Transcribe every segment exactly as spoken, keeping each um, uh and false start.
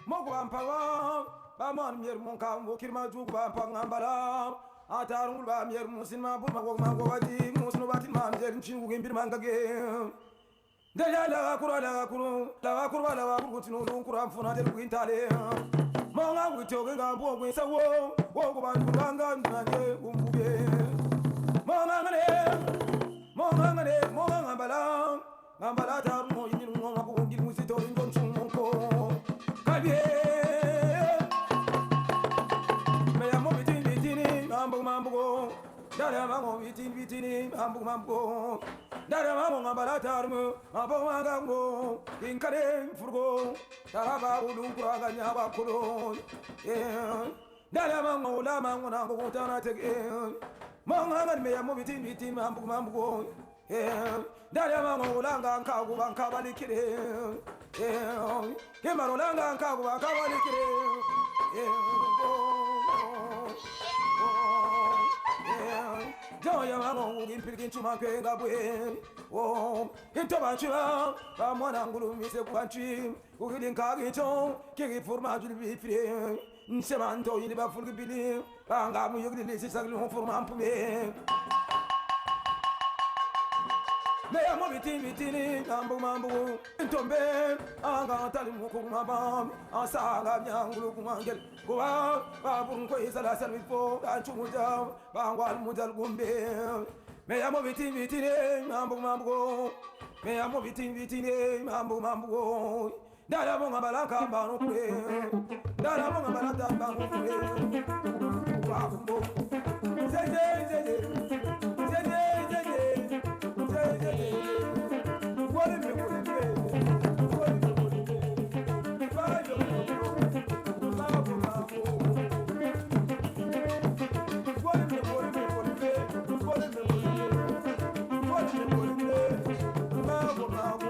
Mɔ gwa mpaga, ba mɔn mier mɔ nka mbo kiri ma ju gwa mpaga mbala. Atar ngul ba mier musin ma bu ma gwa ma gwa di musin ba tin ma mier nchin wu mbir ma ngage. Nda ya la kura la kuru, la kura la kuru tinu lu kura mfuna de lu intale. Mɔ nga wi to nga bu gwi sa wo, wo gwa ba kura nga na ye umbu be. Mɔ nga ngane, mɔ nga ngane, mɔ nga mbala. Nga mbala tar mo yini mo ma ko ngil musi to ndo nchung mo ko. Kabie. Me ya mo bitini bitini mambu mambu go. Dare ma mo bitini bitini mambu mambu go. Dare ma mo nga mbala tar mo mambu ma ga go. Kinkare mfurgo. Dara ba ulu kura ga nya ba kulo. Eh. Dare ma mo ula ma mo na go tana tege. Mo nga ngan me ya mo bitini bitini mambu mambu go. Eh, dare ma ngo ulanga nka gu ba nka ba likire. Eh, ke ma ulanga nka gu ba nka ba likire. Eh, oh, oh, eh, jo ya ma ngo ngi mpil kin chuma kwe nga bwe. Oh, into ba chuma, ba mwana ngulu mi se kwa chim. Ugili nka gi cho, ki gi fur ma jul bi fire. Nsema nto yili ba fur gi bili. Banga mu yugli li sisa gli hon furu mampu me. Me ya mo bitini bitini mambu mambu. Ntombe anga tali mu kuma bam. Asa anga nyangulu kuma ngel. Kuwa ba bun ko isala sal mi po. Ba chumuja ba ngwal mujal gumbe. Me ya mo bitini bitini mambu mambu. Me ya mo bitini bitini mambu mambu. Dara mo nga bala ka ba no kure. Dara mo nga bala ta ba no kure. Wa kumbo. Ze, ze, ze, ze. Ze, ze, ze, ze. Ze, ze, ze, ze. Wole me, wole me. Wole me, wole me. Ba yo, ba yo. Ba bo, ba bo. Wole me, wole me, wole me. Wole me, wole me. Wole me, wole me. Ba bo, ba bo.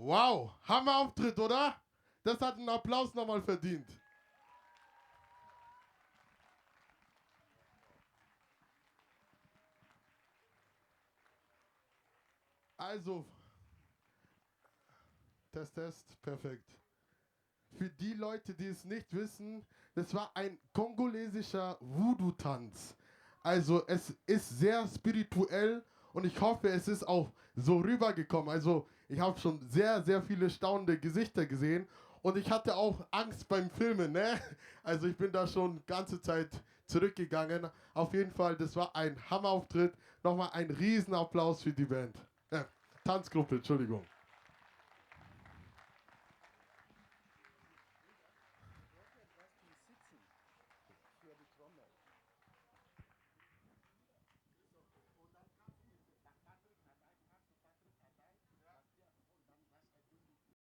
Wow, Hammer-Auftritt, oder? Das hat einen Applaus nochmal verdient. Also, Test, Test, perfekt. Für die Leute, die es nicht wissen, das war ein kongolesischer Voodoo-Tanz. Also es ist sehr spirituell und ich hoffe, es ist auch so rübergekommen. Also ich habe schon sehr, sehr viele staunende Gesichter gesehen und ich hatte auch Angst beim Filmen, ne? Also ich bin da schon ganze Zeit zurückgegangen. Auf jeden Fall, das war ein Hammer-Auftritt. Nochmal ein Riesenapplaus für die Band. Äh, Tanzgruppe, Entschuldigung.